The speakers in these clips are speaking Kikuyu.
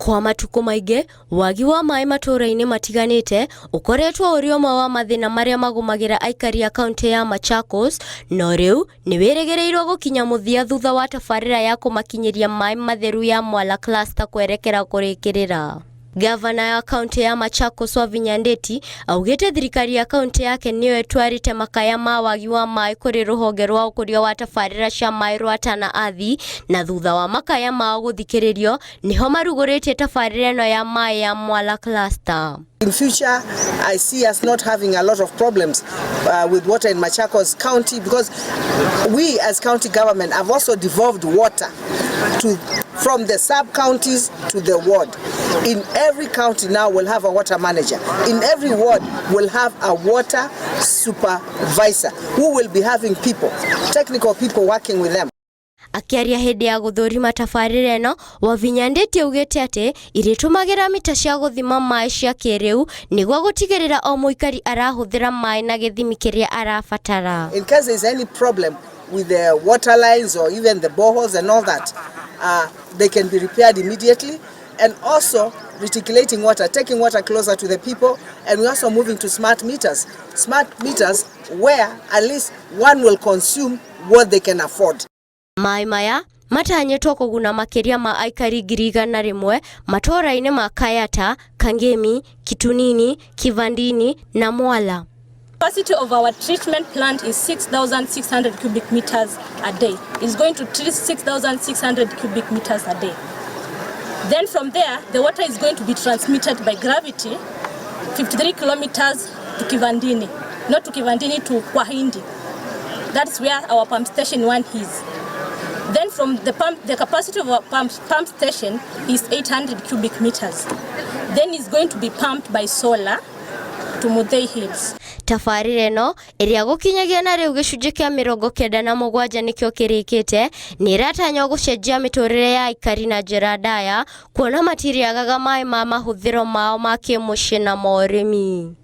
Kwa matukũ maingĩ, wagi wa maĩ matũũra-inĩ matiganĩte ũkoretwo ũrĩ ũmwe wa mathĩna marĩa magũmagĩra aikari a kaunti ya Machakos, no rĩu nĩ wĩrĩgĩrĩirwo gũkinya mũthia thutha wa tabarĩra ya kũmakinyĩria maĩ matheru ya Mwala Cluster kwerekera kũrĩkĩrĩra. Gavana wa kaunti ya Machakos Wavinya Ndeti augĩte thirikari ya kaunti yake nĩyo ĩtwarĩte makaya ma wagi wa maĩ kũrĩ rũhonge rwa ũkũria wa tabarĩra cia maĩ rwa Tana Athi, na thutha wa makaya mao gũthikĩrĩrio nĩho marugũrĩtie tabarĩra ĩno ya maĩ ya Mwala Cluster. In future, I see us not having a lot of problems with water in Machakos County, because we as county government have also devolved water from the sub-counties to the ward. In every county now we'll have a water manager. In every ward we'll have a water supervisor who will be having people, technical people working with them. Akĩaria hĩndĩ ya gũthũrima tabarĩra ĩno, Wavinya Ndeti augĩte atĩ irĩtũmagĩra mita cia gũthima maĩ cia kĩrĩu nĩguo gũtigĩrĩra o mũikari arahũthĩra maĩ na gĩthimi kĩrĩa arabatara. In case there is any problem with the water lines or even the boreholes and all that, they can be repaired immediately. And also reticulating water, taking water closer to the people, and we're also moving to smart meters. Smart meters where at least one will consume what they can afford. Maĩ maya matanyĩtwo kũguna makĩria ma aikari 100,000 matũũra-inĩ ma Kayata, Kangemi, Kitunini, Kivandini na Mwala. Capacity of our treatment plant is 6,600 cubic meters a day. It's going to treat 6,600 cubic meters a day. Then from there, the water is going to be transmitted by gravity 53 kilometers to Kivandini, not to Kivandini, to Kwahindi. That's where our pump station 1 is. Then from the pump, the capacity of our pump station is 800 cubic meters. Then it's going to be pumped by solar to Muthei Hills. Tabarĩra ĩno ĩrĩa gũkinyagia na rĩu gĩcunjĩ kĩa 97 nĩkĩo kĩrĩkĩte nĩ ĩratanywo gũcenjia mĩtũrĩre ya aikari na njĩra ndaya, kuona matirĩagaga maĩ ma mahũthĩro mao ma kĩmũciĩ na morĩmi.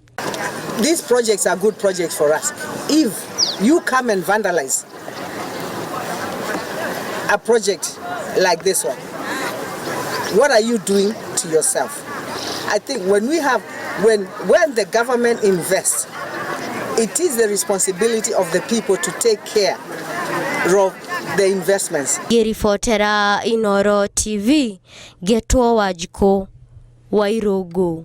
These projects are good projects for us. If you come and vandalize a project like this one, what are you doing to yourself? I think when the government invests, it is the responsibility of the people to take care of the investments. Ngĩribotera Inoro TV, ngetwo Wanjikũ wa Irũngũ.